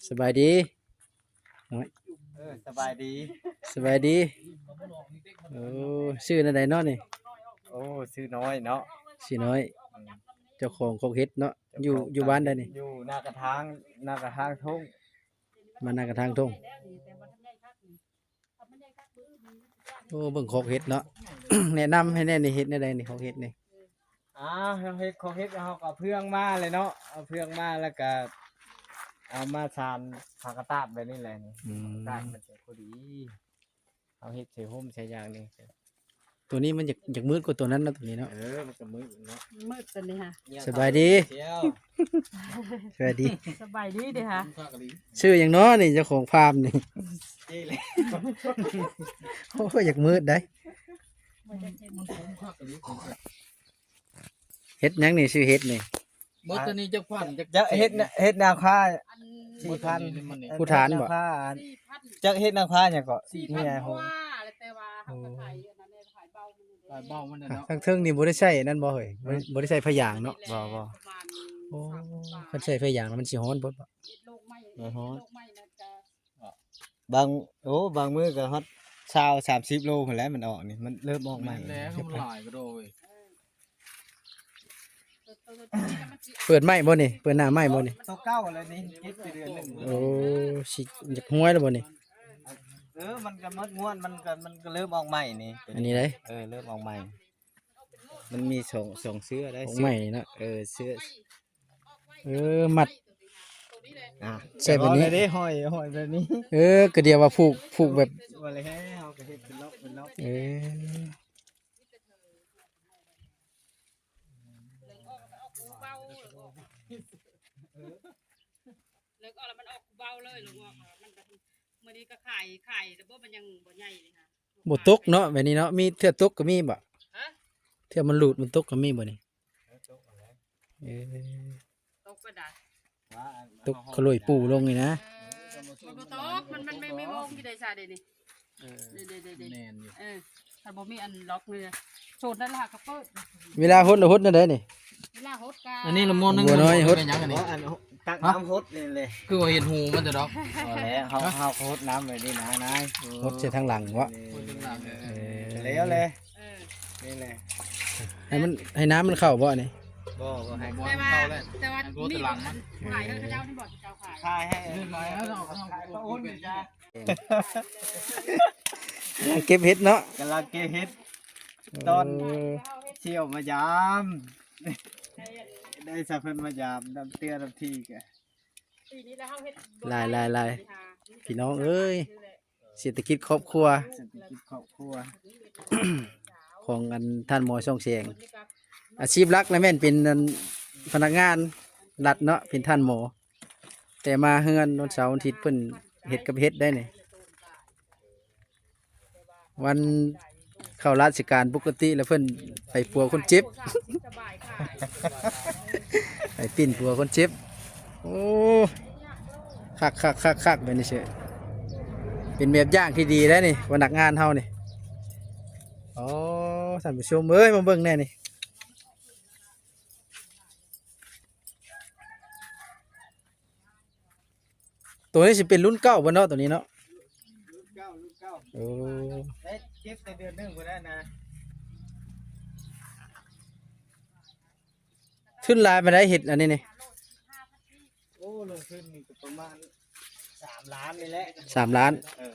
ສະບາຍດີ. ເອີ ສະບາຍດີ. ສະບາຍດີ. ໂອ້ ຊື່ແນວໃດເນາະນີ້? ໂອ້ ຊື່ນ້ອຍເນາະ. ຊື່ນ້ອຍ. ອືມ ເຈົ້າຂອງຄອກເຫັດເນາະ. ເຈົ້າຂອງ ຢູ່ ຢູ່ບ້ານໃດນີ້? ຢູ່ນາກະທາງ ນາກະທາງທົ່ງ. ມານາກະທາງທົ່ງ. ໂອ້ ເບິ່ງຄອກເຫັດເນາະ. ແນະນຳໃຫ້ແດ່ນີ້ ເຮັດແນວໃດນີ້ ຄອກເຫັດນີ້? ອ່າ ເຮົາເຮັດ ເຮົາເຮັດ ເຮົາກໍເອົາເຟືອງມາເລີຍເນາະ, ເອົາເຟືອງມາແລ້ວກໍເອົາມາສານຜ້າກະຕາດແບບນີ້ແຫຼະນີ້. ອືມ ກາດມັນຈະພໍດີ, ເຮົາເຮັດໃສ່ຮົ່ມໃສ່ຫຍັງນີ້. ຕົວນີ້ມັນຢາກ ຢາກມືດກວ່າຕົວນັ້ນເນາະ ຕົວນີ້ເນາະ. ເອີ ມັນກໍມືດເນາະ, ມືດຕົວນີ້ຫະ. ສະບາຍດີ. ສະບາຍດີ. ສະບາຍດີເດ້ຫະ. ຊື່ຫຍັງເນາະນີ້ ເຈົ້າຂອງຟາມນີ້? ໂອ້ຍ ຢາກມືດໄດ໋. ເຫັດຫຍັງນີ້? ຊື່ເຫັດນີ້ ເບິດຕົວນີ້ຈັກພັນ? ຈັກ ເຮັດນາ ເຮັດນາຄາ ສີ່ພັນ. ພູຖານບໍ່? ຈັກເຮັດນາຄາຫຍັງເກາະ? ສີ່ພັນ ເມຍໂຫ. ແຕ່ວ່າເຮົາກໍຂາຍອັນນັ້ນແຫຼະ ຂາຍເບົາມັນເນາະ. ທາງເທິງນີ້ບໍ່ໄດ້ໃສ່ນັ້ນບໍ່ເຮີ້ຍ? ບໍ່ ບໍ່ໄດ້ໃສ່ຜ້າຢາງເນາະ. ບໍ່ ບໍ່. ໂອ້ ຄັນໃສ່ຜ້າຢາງແລ້ວມັນຊິຮ້ອນໂພດບໍ່? ເຮັດໂລກໃໝ່ ເຮັດໂລກໃໝ່ນັ້ນກະ ບາງ ໂອ້ ບາງມື້ກໍຮອດຊາວ ສາມສິບໂລພຸ້ນແຫຼະ ມັນອອກນີ້ ມັນເລີ່ມອອກໃໝ່. ແມ່ນແລ້ວ ມັນຫຼາຍກະໂດຍ. ເປີດໃໝ່ບໍ່ນີ້? ເປີດໜ້າໃໝ່ບໍ່ນີ້? ໂຕເກົ່າແລ້ວນີ້ ເກັບໄປເດືອນໜຶ່ງ. ໂອ້ ຊິຢາກຮວຍແລ້ວບໍ່ນີ້? ເອີ ມັນກໍໝົດງວດ ມັນກໍ ມັນກໍເລີ່ມອອກໃໝ່ນີ້. ອັນນີ້ເດ້? ເອີ ເລີ່ມອອກໃໝ່. ມັນມີສອງ ສອງເສື້ອໄດ໋. ອອກໃໝ່ເນາະ. ເອີ ເສື້ອ ເອີ ມັດ ອ່າ ໃສ່ແບບນີ້ເດ້ ຫ້ອຍ ຫ້ອຍແບບນີ້. ເອີ ກະດຽວວ່າຜູກ ຜູກແບບ ວ່າແລ້ວ ເຮົາກໍເຮັດເປັນລັອກ ເປັນລັອກ. ເອີ ເລີກອອກແລ້ວມັນອອກເບົາເລີຍ ເລີກອອກແລ້ວມັນ ມື້ນີ້ກໍຂາຍ ຂາຍແລ້ວບໍ່ ມັນຍັງບໍ່ໃຫຍ່ເລີຍຫະ. ບໍ່ຕົກເນາະ ແບບນີ້ເນາະ. ມີເທື່ອຕົກກໍມີບໍ່? ຮະ? ເທື່ອມັນຫຼຸດມັນຕົກກໍມີບໍ່ນີ້? ເອີ ຕົກກໍໄດ້ ຕົກຂະໂຫຼຍປູລົງນີ້ນະ. ເອີ ມັນບໍ່ຕົກ ມັນ ມັນມີວົງຢູ່ໃດຊະເດນີ້. ເອີ ເດໆໆໆ ແມ່ນຢູ່. ເອີ ຖ້າບໍ່ມີອັນລັອກນີ້ ໂຊນນັ້ນລະຫາກໍເປີດ. ເວລາຫົດລະຫົດແນວໃດນີ້? ເວລາຫົດກະ ອັນນີ້ລະໝໍ້ໜຶ່ງ ບົວນ້ອຍຫົດ ເປັນຫຍັງອັນນີ້? ອັນ ຕັກນ້ຳຫົດນີ້ເລີຍ. ຄືວ່າເຫັນຫູມັນແຕ່ດອກ. ພໍແລ້ວ ເຮົາ ເຮົາກໍຫົດນ້ຳໄວ້ນີ້ນານາຍ. ຫົດໃສ່ທາງຫຼັງເບາະ? ຫົດທາງຫຼັງ. ເອີ ແລ້ວແຫຼະ. ເອີ ນີ້ແຫຼະ ໃຫ້ມັນ ໃຫ້ນ້ຳມັນເຂົ້າບໍ່ນີ້? ບໍ່ ບໍ່ໃຫ້ ບໍ່ໃຫ້ເຂົ້າເລີຍ. ແຕ່ວ່າ ແຕ່ວ່າ ໃຫ້ຫົດ ມີ ແຕ່ຫຼັງມັນ ຂາຍໃຫ້ເຂົາເຈົ້ານີ້ບໍ່ ເຈົ້າຂາຍ? ຂາຍໃຫ້ ຂາຍປາໂອນຈ້າ. ກຳລັງເກັບເຫັດເນາະ ກຳລັງເກັບເຫັດ. ເອີ ຕອນ ສ່ຽວມາຢາມ ໄດ້ສະເພິ່ນມາຢາມນຳເທື່ອນຳທີກະ ຫຼາຍໆໆ ພີ່ນ້ອງເອີຍ ເສດຖະກິດຄອບຄົວ ເສດຖະກິດຄອບຄົວ ຂອງອັນທ່ານໝໍຊອງແສງ. ອາຊີບຫຼັກນະແມ່ນເປັນອັນພະນັກງານລັດເນາະ ເປັນທ່ານໝໍ. ແຕ່ມາເຮືອນວັນເສົາວັນອາທິດເພິ່ນເຮັດກັບເຫັດໄດ໋ນີ້. ວັນເຂົ້າລາຊະການປົກກະຕິແລ້ວເພິ່ນໄປປົວຄົນເຈັບ ໄປປິ່ນປົວຄົນເຈັບ. ໂອ້ ຄັກໆໆໆ ແບບນີ້ເຊີ ເປັນແບບຢ່າງທີ່ດີແລ້ວນີ້ ພະນັກງານເຮົານີ້. ອໍ ທ່ານຜູ້ຊົມເອີຍ ມາເບິ່ງແດ່ນີ້. ໂຕນີ້ຊິເປັນລຸ້ນເກົ່າບໍ່ເນາະ ໂຕນີ້ເນາະ? ລຸ້ນເກົ່າ ລຸ້ນເກົ່າ. ໂອ້ ໄດ້ເກັບແຕ່ເດືອນໜຶ່ງພຸ້ນນະ. ທຶນຫຼາຍປານໃດເຮັດອັນນີ້ນີ້? ໂອ້ ລົງທຶນນີ້ກໍປະມານສາມລ້ານນີ້ແຫຼະ. ສາມລ້ານ. ເອີ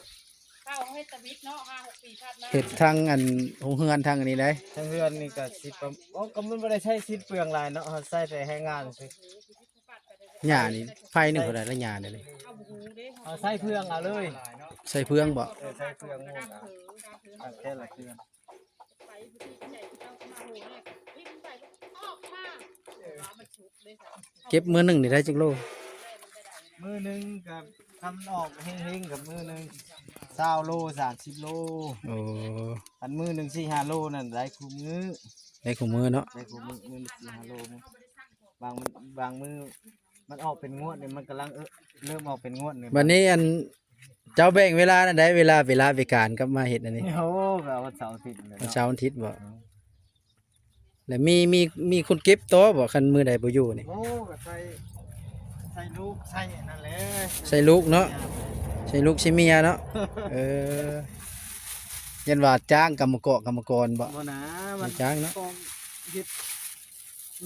ເຮົາເຮັດຕະບິດເນາະ ຫ້າຫົກປີຜ່ານມາ ເຮັດທັງອັນໂຮງເຮືອນທັງອັນນີ້ໄດ໋. ທັງເຮືອນນີ້ກໍຊິປະ ໂອ້ ກໍມັນບໍ່ໄດ້ໃຊ້ສິ້ນເປືອງຫຼາຍເນາະ ເຮົາໃຊ້ແຕ່ແຮງງານຊື່. ຫຍ້ານີ້ໄຜ່ໜຶ່ງເທົ່າໃດລະຫຍ້ານີ້? ເຮົາໃຊ້ເຟືອງເອົາເລີຍ. ໃຊ້ເຟືອງບໍ່? ເອີ ໃຊ້ເຟືອງໝູນເອົາ ແຕ່ລະເຟືອງ. ເກັບມື້ໜຶ່ງນີ້ໄດ້ຈັກໂລ? ມື້ໜຶ່ງກໍ ຄັນອອກເຮງໆກໍມື້ໜຶ່ງຊາວໂລ ສາມສິບໂລ. ໂອ້ ຄັນມື້ໜຶ່ງສີ່ຫ້າໂລນັ້ນໄດ້ຄູ່ມື້. ໄດ້ຄູ່ມື້ເນາະ? ໄດ້ຄູ່ມື້ ມື້ໜຶ່ງສີ່ຫ້າໂລ. ບາງ ບາງມື້ມັນອອກເປັນງວດນີ້ ມັນກຳລັງ ເອີ ເລີ່ມອອກເປັນງວດນີ້. ບັດນີ້ອັນ ເຈົ້າແບ່ງເວລາແນວໃດ ເວລາໄປລາໄປການກັບມາເຮັດອັນນີ້? ໂອ້ ກໍວັນເສົາອາທິດແຫຼະເນາະ. ວັນເສົາອາທິດບໍ່? ອືມ ແລ້ວມີ ມີ ມີຄົນເກັບຕໍ່ບໍ່ ຄັນມື້ໃດບໍ່ຢູ່ນີ້? ໂອ້ ກໍໃສ່ ໃສ່ລູກໃສ່ອັນນັ້ນແຫຼະ ໃສ່ລູກເນາະ ໃສ່ລູກໃສ່ເມຍເນາະ. ເອີ ຢ້ານວ່າຈ້າງກຳມະເກາະກຳມະກອນບໍ? ບໍ່ນາ ມັນຈ້າງເນາະ ເຮັດ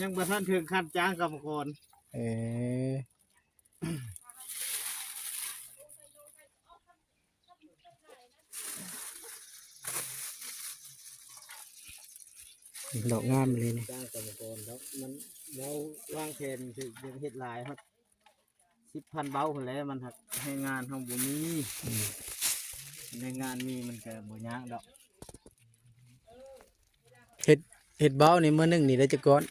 ຍັງບໍ່ທັນເຖິງຂັ້ນຈ້າງກຳມະກອນ. ເອີ ດອກງາມອີ່ຫຼີນີ້ ຈ້າງກຳມະກອນດອກ ມັນ ເຮົາວາງແຜນຊິເຮັດຫຼາຍຮອດສິບພັນເບົາພຸ້ນແຫຼະ ມັນຫາກແຮງງານເຮົາບໍ່ມີ. ອືມ ແຮງງານມີມັນກະບໍ່ຍາກດອກ. ເຮັດ ເຮັດເບົານີ້ມື້ໜຶ່ງນີ້ໄດ້ຈັກກ້ອນ?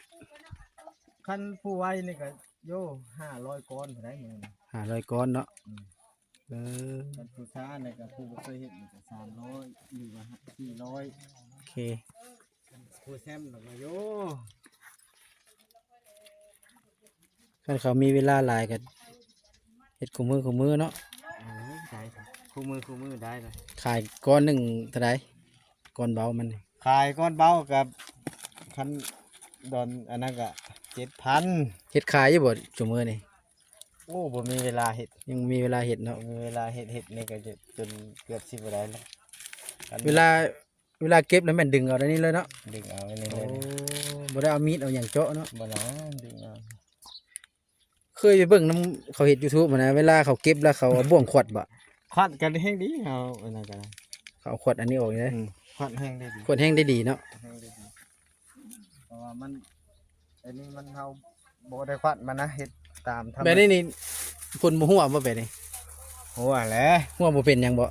ຄັນຜູ້ໄວນີ້ກະ ໂຢ ຫ້າຮ້ອຍກ້ອນພຸ້ນໃດ໋ມື້ໜຶ່ງ ຫ້າຮ້ອຍກ້ອນເນາະ. ອືມ ເອີ ຄັນຜູ້ຊ້ານີ້ກະ ຜູ້ບໍ່ເຄີຍເຮັດນີ້ກະສາມຮ້ອຍ ຫຼືວ່າສີ່ຮ້ອຍ. ໂອເຄ ຜູ້ແຊມລະກະ ໂຢ ຄັນເຂົາມີເວລາຫຼາຍກະເຮັດຄູ່ມື້ຄູ່ມື້ເນາະ. ເອີ ໄດ້ ຄູ່ມື້ຄູ່ມື້ໄດ້ລະ. ຂາຍກ້ອນໜຶ່ງເທົ່າໃດ? ກ້ອນເບົາມັນ ຂາຍກ້ອນເບົາກະ ຄັນດອນອັນນັ້ນກະເຈັດພັນ. ເຮັດຂາຍຢູ່ບໍ່ຊຸມື້ນີ້? ໂອ້ ບໍ່ມີເວລາເຮັດ ຍັງມີເວລາເຮັດເນາະ ບໍ່ມີເວລາເຮັດ ເຮັດນີ້ກະຈົນເກືອບຊິບໍ່ໄດ້ລະ. ເວລາ ເວລາເກັບລະແມ່ນດຶງເອົາໄດ້ນີ້ເລີຍເນາະ ດຶງເອົາໄດ້ນີ້ເລີຍ. ໂອ້ ບໍ່ໄດ້ເອົາມີດເອົາຫຍັງເຈາະເນາະ? ບໍ່ນະ ດຶງເອົາ. ເຄີຍໄປເບິ່ງນຳເຂົາເຮັດຢູທູບຫັ້ນນະ ເວລາເຂົາເກັບລະເຂົາເອົາບ່ວງຂວັດບໍ? ຂວັດກະແຮງດີ ເອົາອັນນັ້ນກະໄດ້ ເຂົາເອົາຂວັດອັນນີ້ອອກເດ້. ອືມ ຂວັດແຮງໄດ້ດີ ຂວັດແຮງໄດ້ດີເນາະ ແຮງໄດ້ດີ. ເພາະວ່າມັນ ອັນນີ້ມັນ ເຮົາບໍ່ໄດ້ຂວັດມັນນະ ເຮັດຕາມທຳ ແບບນີ້ນີ້ຝົນບໍ່ຮົ່ວບໍ່ແບບນີ້? ຮົ່ວແຫຼະ ຮົ່ວບໍ່ເປັນຫຍັງບໍ?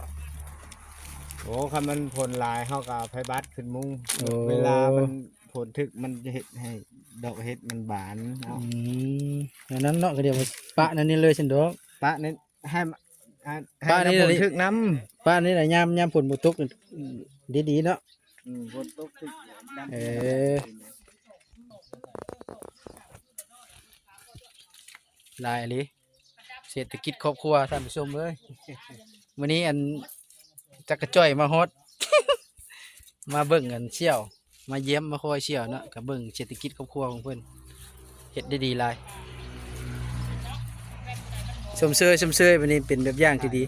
ໂອ້ ຄັນມັນຝົນຫຼາຍເຮົາກະເອົາໄຟບັດຂຶ້ນມຸງ. ໂອ້ ເວລາມັນຝົນຖືກມັນຈະເຮັດໃຫ້ດອກເຫັດມັນບານເນາະ. ອືມ ແນວນັ້ນເນາະ ກະດຽວປະນັ້ນນີ້ເລີຍຊັ້ນດອກ ປະນີ້ ໃຫ້ ໃຫ້ ໃຫ້ ປະນີ້ ນ້ຳຝົນຖືກນຳ ປະນີ້ລະ ຍາມ ຍາມຝົນບໍ່ຕົກ ດີໆເນາະ. ອືມ ຝົນຕົກຖືກນຳ. ເອີ ຫຼາຍອີ່ຫຼີ ເສດຖະກິດຄອບຄົວທ່ານຜູ້ຊົມເອີຍ. ມື້ນີ້ອັນຈັກກະຈ້ອຍມາຮອດ ມາເບິ່ງອັນສ່ຽວ ມາຢ້ຽມມາຄອຍສ່ຽວເນາະ ກະເບິ່ງເສດຖະກິດຄອບຄົວຂອງເພິ່ນ ເຮັດໄດ້ດີຫຼາຍ. ຊົມເຊີຍ ຊົມເຊີຍ ບາດນີ້ເປັນແບບຢ່າງທີ່ດີ.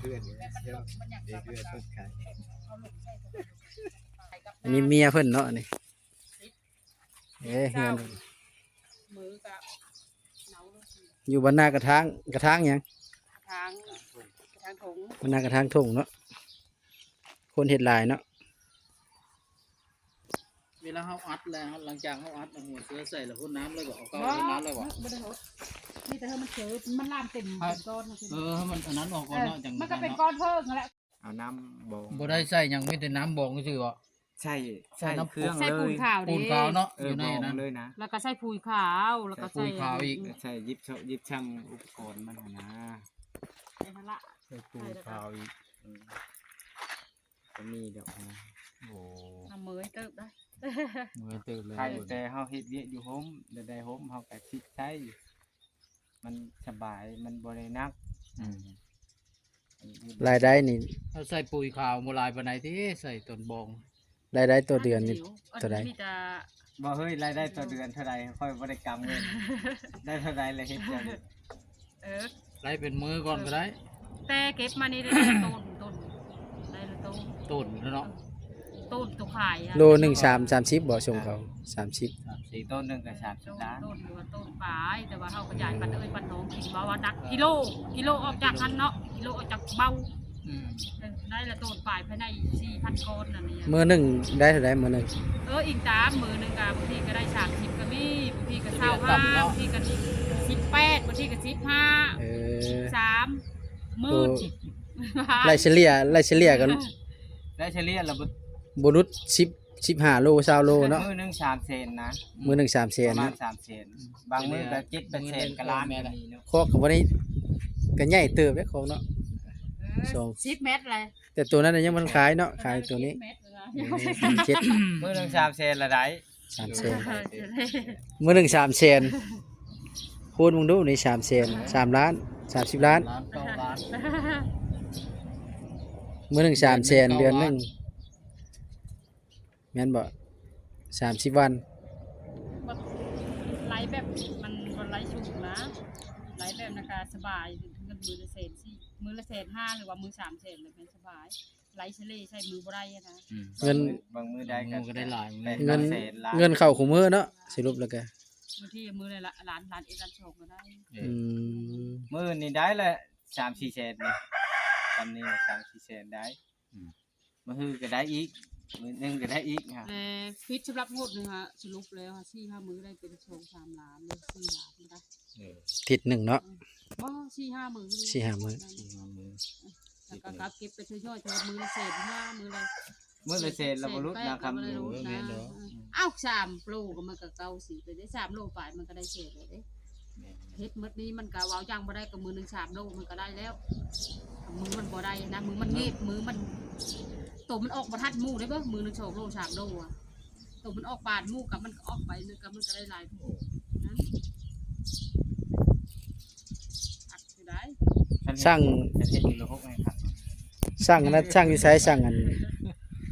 ອັນນີ້ເມຍເພິ່ນເນາະ ອັນນີ້ ເອີ ເຮືອນ ຢູ່ບ້ານນາກະທາງ ກະທາງຫຍັງ? ກະທາງ ກະທາງຖົງ ບ້ານນາກະທາງຖົງເນາະ. ຄົນເຮັດຫຼາຍເນາະ. ເວລາເຮົາອັດແລ້ວ ຫຼັງຈາກເຮົາອັດເອົາຫົວເຊື້ອໃສ່ແລ້ວຫົດນ້ຳເລີຍບໍ? ເອົາເຂົ້າຫົດນ້ຳເລີຍບໍ? ບໍ່ໄດ້ຫົດ ມີແຕ່ໃຫ້ມັນເສີບ ມັນລາມເຕັມເປັນກ້ອນ. ເອີ ໃຫ້ມັນອັນນັ້ນອອກກ່ອນເນາະ ເອີ ຈັ່ງ ມັນກະເປັນກ້ອນເພີ່ມຫັ້ນແຫຼະ. ເອົານ້ຳບອງ ບໍ່ໄດ້ໃສ່ຫຍັງ ມີແຕ່ນ້ຳບອງຊື່ບໍ? ໃສ່ ໃສ່ ໃສ່ເຄື່ອງເລີຍ ໃສ່ປູນຂາວເດ້ ປູນຂາວເນາະ ເອີ ຢູ່ໃນນັ້ນເລີຍນະ ແລ້ວກະໃສ່ປຸຍຂາວ ແລ້ວກະໃສ່ ໃສ່ປຸຍຂາວອີກ ໃສ່ຢິບຊ- ຢິບຊຳອຸປະກອນມັນຫັ້ນນະ ໃສ່ຫັ້ນລະ ໃສ່ປູນຂາວອີກ. ເອີ ກະມີດອກນະ. ໂອ້ ເມື່ອຍເຕີບໄດ໋ ເມື່ອຍເຕີບເລີຍ. ໃຜແຕ່ເຮົາເຮັດວຽກຢູ່ໂຮມ ແລ້ວໄດ້ໂຮມເຮົາກະຊິດໃຊ້ ມັນສະບາຍ ມັນບໍ່ໄດ້ໜັກ. ອືມ ລາຍໄດ້ນີ້ ເຮົາໃສ່ປຸຍຂາວບໍ່ຫຼາຍປານໃດຕິ ໃສ່ຕອນບອງ ລາຍໄດ້ຕໍ່ເດືອນນີ້ເທົ່າໃດ? ບໍ່ເຮີ້ຍ ລາຍໄດ້ຕໍ່ເດືອນເທົ່າໃດ? ຂ້ອຍບໍ່ໄດ້ກຳເງິນ ໄດ້ເທົ່າໃດລະເຮັດຈັ່ງ ເອີ ໄລ່ເປັນມື້ກ່ອນກະໄດ້ ແຕ່ເກັບມານີ້ໄດ້ໂຕນ ໂຕນ ໄດ້ລະໂຕນ ໂຕນເນາະ ໂຕນໂຕຂາຍ ໂລໜຶ່ງສາມ ສາມສິບບໍ? ສົ່ງເຂົາສາມສິບ ໂຕນໜຶ່ງກະສາມສິບລ້ານ ໂຕນ ໂຕນປາຍ ແຕ່ວ່າເຮົາກະຢາຍປັນເອື້ອຍປັນນ້ອງກິນ ເວົ້າວ່າໜັກ ກິໂລ ກິໂລອອກຈາກຫັ້ນເນາະ ກິໂລອອກຈາກເບົາ. ອືມ ເອີ ໄດ້ລະໂຕນປາຍພາຍໃນສີ່ພັນກ້ອນນັ້ນ. ມື້ໜຶ່ງໄດ້ເທົ່າໃດມື້ໜຶ່ງ? ເອີ ອີງຕາມມື້ໜຶ່ງກະ ບາງທີກະໄດ້ສາມສິບກະມີ ບາງທີກະຊາວຫ້າ ບາງທີກະສິບແປດ ບາງທີກະສິບຫ້າ ເອີ ສິບສາມໝື່ນ. ໂອ້ ໄລ່ສະເລ່ຍ ໄລ່ສະເລ່ຍກະ ໄລ່ສະເລ່ຍລະບໍ່ ບໍ່ຫຼຸດສິບ ສິບຫ້າໂລ ຊາວໂລເນາະ. ມື້ໜຶ່ງສາມແສນນະ ມື້ໜຶ່ງສາມແສນ ປະມານສາມແສນ ບາງມື້ກະເຈັດແປດແສນກະລ້ານກະມີເນາະ. ຄອກກະບໍ່ໄດ້ ກະໃຫຍ່ເຕີບເດ້ຄອກເນາະ ເອີ ສອງ ສິບແມັດແຫຼະ. ແຕ່ໂຕນັ້ນຍັງບໍ່ທັນຂາຍເນາະ ຂາຍໂຕນີ້ ເຈັດ ມື້ໜຶ່ງສາມແສນລະໄດ້ ສາມແສນ ມື້ໜຶ່ງສາມແສນ ຄູນເບິ່ງດູນີ້ ສາມແສນ ສາມລ້ານ ສາມສິບລ້ານ ລ້ານ ສອງລ້ານ ມື້ໜຶ່ງສາມແສນ ເດືອນໜຶ່ງ ແມ່ນບໍ່? ສາມສິບວັນ ໄລແບບມັນບໍ່ໄລສູງນະ. ແບບນັ້ນກະສະບາຍ ເງິນມື້ລະແສນສີ່ ມື້ລະແສນຫ້າ ຫຼືວ່າມື້ສາມແສນ ແບບນັ້ນສະບາຍ ໄລ່ສະເລ່ໃສ່ມືບໍ່ໄດ້ຫັ້ນນະ. ອືມ ເງິນ ບາງມື້ໄດ້ ບາງມື້ກໍໄດ້ຫຼາຍ ແປດ ເງິນ ເງິນເຂົ້າຄູ່ມື້ເນາະ ສະຫຼຸບແລ້ວກະ ບາງທີມື້ລະລ້ານ ລ້ານເອັດ ລ້ານສອງກໍໄດ້. ເອີ ອືມ ມື້ນີ້ໄດ້ລະສາມສີ່ແສນນີ້ ຊ່ຳນີ້ສາມສີ່ແສນໄດ້. ອືມ ມື້ຮືກໍໄດ້ອີກ ມື້ໜຶ່ງກໍໄດ້ອີກ. ແຕ່ປິດສຳລັບງົດໜຶ່ງຫາ ສະຫຼຸບແລ້ວຫາ ສີ່ຫ້າມື້ໄດ້ເປັນສອງສາມລ້ານ ຫຼືສີ່ລ້ານກໍໄດ້. ເອີ ອາທິດໜຶ່ງເນາະ. ອືມ ບໍ່ ສີ່ຫ້າມື້ ສີ່ຫ້າມື້ ສີ່ຫ້າມື້ ແລ້ວກໍກັບເກັບໄປທະຍອຍ ມື້ລະແສນຫ້າ ມື້ລະ ມື້ລະແສນລະບໍ່ຫຼຸດນະ ຄຳນີ້. ເອີ ແມ່ນດອກ. ເອົ້າ ສາມໂລກໍມັນກໍເກົ້າສິບແລ້ວເດ້ ສາມໂລປາຍມັນກໍໄດ້ແສນແລ້ວເດ້. ແມ່ນ ເຮັດໝົດນີ້ມັນກໍເວົ້າຫຍັງບໍ່ໄດ້ ກໍມື້ໜຶ່ງສາມໂລມັນກໍໄດ້ແລ້ວ. ມື້ມັນບໍ່ໄດ້ນະ ມື້ມັນງຽບ ມື້ມັນ ໂຕມັນອອກບໍ່ທັນໝູ່ເດ້ເບິ່ງ ມື້ໜຶ່ງສອງໂລສາມໂລອະ ໂຕມັນອອກປານໝູ່ກໍມັນກໍອອກໄປ ມັນກໍ ມັນກໍໄດ້ຫຼາຍ. ໂອ້ ນັ້ນ ອັດຢູ່ໃດ໋. ຊ່າງ ຄັນເຮັດຢູ່ລະຫົກໃຫ້ຄັກ ຊ່າງອັນນັ້ນ ຊ່າງຢູ່ໃສ? ຊ່າງອັນ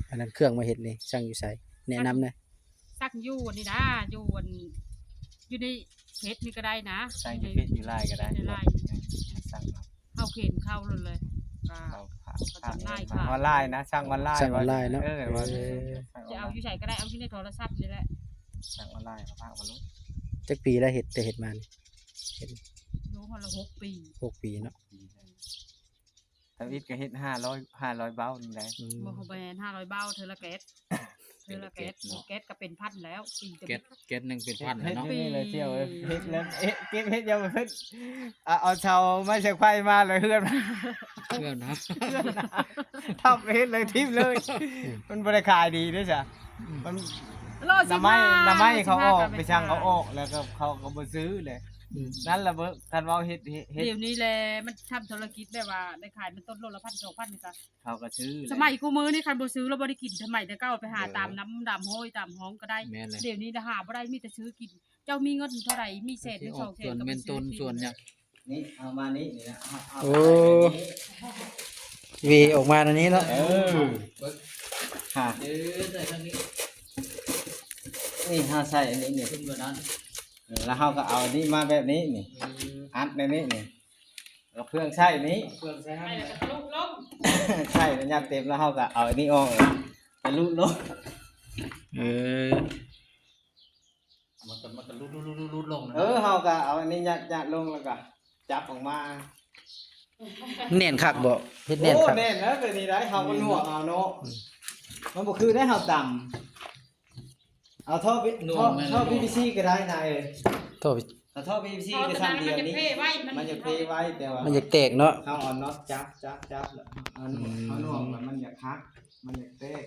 ອັນນັ້ນເຄື່ອງມາເຮັດນີ້ ຊ່າງຢູ່ໃສ? ແນະນຳແດ່. ຊ່າງຢູ່ອັນນີ້ນະ ຢູ່ອັນ ຢູ່ໃນເຟສນີ້ກໍໄດ້ນະ ຊ່າງຢູ່ເຟສ ຢູ່ລາຍກໍໄດ້ ຢູ່ລາຍ ເອີ ຊ່າງເຮົາ ເຮົາເຫັນເຂົາໂລດເລີຍ ກໍເຂົາ ເຂົາກໍຈຳໜ່າຍຂາຍອອນລາຍນະ ຊ່າງອອນລາຍ ຊ່າງອອນລາຍເນາະ. ເອີ ເອີ ວ່າ ຈະເອົາຢູ່ໃສກໍໄດ້ ເອົາຢູ່ໃນໂທລະສັບນີ້ແຫຼະ ຊ່າງອອນລາຍ ເຂົາພາກມາໂລດ. ຈັກປີແລ້ວເຮັດ ແຕ່ເຮັດມານີ້? ເຮັດ ໂອ້ ຮອດລະຫົກປີ ຫົກປີເນາະ. ທຳອິດກໍເຮັດຫ້າຮ້ອຍ ຫ້າຮ້ອຍເບົ້ານີ້ໄດ໋. ອືມ ບໍ່ ບໍ່ແມ່ນຫ້າຮ້ອຍເບົ້າ ເທື່ອລະແກັດ ເທື່ອລະແກັດ ເນາະ ແກັດກໍເປັນພັນແລ້ວ ປີ ແກັດ ແກັດໜຶ່ງເປັນພັນແລ້ວເນາະ. ເຮັດຢູ່ນີ້ແຫຼະ ສ່ຽວເອີຍ ເຮັດແລ້ວ ເອະ ເກັບເຮັດຍັງບໍ່ຂຶ້ນ ເອົາ ເອົາເສົາໄມ້ເສາໄຟມາແລ້ວເຮືອນ ເຮືອນນະ ເຮືອນນະ ທັບເຮັດເລີຍ ຖິ້ມເລີຍ. ອືມ ມັນບໍ່ໄດ້ຂາຍດີເດ້ຊະ ອືມ ມັນ ໜໍ່ໄມ້ ໜໍ່ໄມ້ເຂົາອອກ ໄປສັ່ງເຂົາອອກ ແລ້ວກໍເຂົາກໍບໍ່ຊື້ແຫຼະ. ອືມ ນັ້ນລະເບິ່ງ ຄັນເວົ້າເຮັດ ເຮັດ ດຽວນີ້ແຫຼະ ມັນທຳທຸລະກິດແບບວ່າໄດ້ຂາຍ ມັນຕົ້ນໂລລະພັນສອງພັນນີ້ກະ ເຂົາກໍຊື້ແຫຼະ. ສະໄໝຄູ່ມື້ນີ້ຄັນບໍ່ຊື້ລະບໍ່ໄດ້ກິນ ສະໄໝແຕ່ເກົ່າໄປຫາ ເອີ ຕາມນ້ຳຕາມຫ້ວຍຕາມຮ່ອງກໍໄດ້. ແມ່ນແຫຼະ ດຽວນີ້ລະຫາບໍ່ໄດ້ ມີແຕ່ຊື້ກິນ. ເຈົ້າມີເງິນເທົ່າໃດ ມີແສນໜຶ່ງ ສອງແສນ ກໍໄປຊື້ກິນ. ນີ້ເອົາມານີ້ ນີ້ນະ ເອົາ ເອົາ ໂອ້ ຫວີອອກມາອັນນີ້ເນາະ. ເອີ ຫາ ເອີ ໃສ່ທາງນີ້ ນີ້ເຮົາໃສ່ອັນນີ້ນີ້ ຂຶ້ນກວ່ານັ້ນ ແລ້ວເຮົາກໍເອົາອັນນີ້ມາແບບນີ້ນີ້ ອືມ ອັດໃນນີ້ນີ້ ແລ້ວເຄື່ອງໃຊ້ນີ້ ເຄື່ອງໃຊ້ໃຫ້ ໃສ່ແລ້ວຍັດເຕັມ ແລ້ວເຮົາກໍເອົາອັນນີ້ອອກ ແລ້ວກໍຫຼຸດລົງ. ເອີ ມັນກໍ ມັນກໍຫຼຸດ ຫຼຸດ ຫຼຸດ ຫຼຸດລົງນະ. ເອີ ເຮົາກໍເອົາອັນນີ້ຍັດ ຍັດລົງ ແລ້ວກໍຈັບອອກມາ. ແໜ້ນຄັກບໍ່? ເຮັດແໜ້ນຄັກ. ໂອ້ ແໜ້ນແລ້ວ ແບບນີ້ໄດ໋ ເຮົາກໍໜ່ວງເອົາເນາະ. ອືມ ມັນບໍ່ຄືໄດ໋ ເຮົາຕຳ ເອົາທໍ່ ໜ່ວງ ທໍ່ ແມ່ນ ທໍ່ ພີ ພີ ຊີ ກໍໄດ້ນາເອີຍ. ທໍ່ ເອົາທໍ່ ພີ ພີ ຊີ ກໍຊ່ຳດຽວນີ້ ມັນຈະເພໄວ ແຕ່ວ່າມັນຢາກແຕກເນາະ. ເຮົາເອົານັອດຈັບ ຈັບ ຈັບ ແລ້ວເອົາ ອືມ ເອົາໜ່ວງ ແລ້ວມັນຢາກຫັກ ມັນຢາກແຕກ.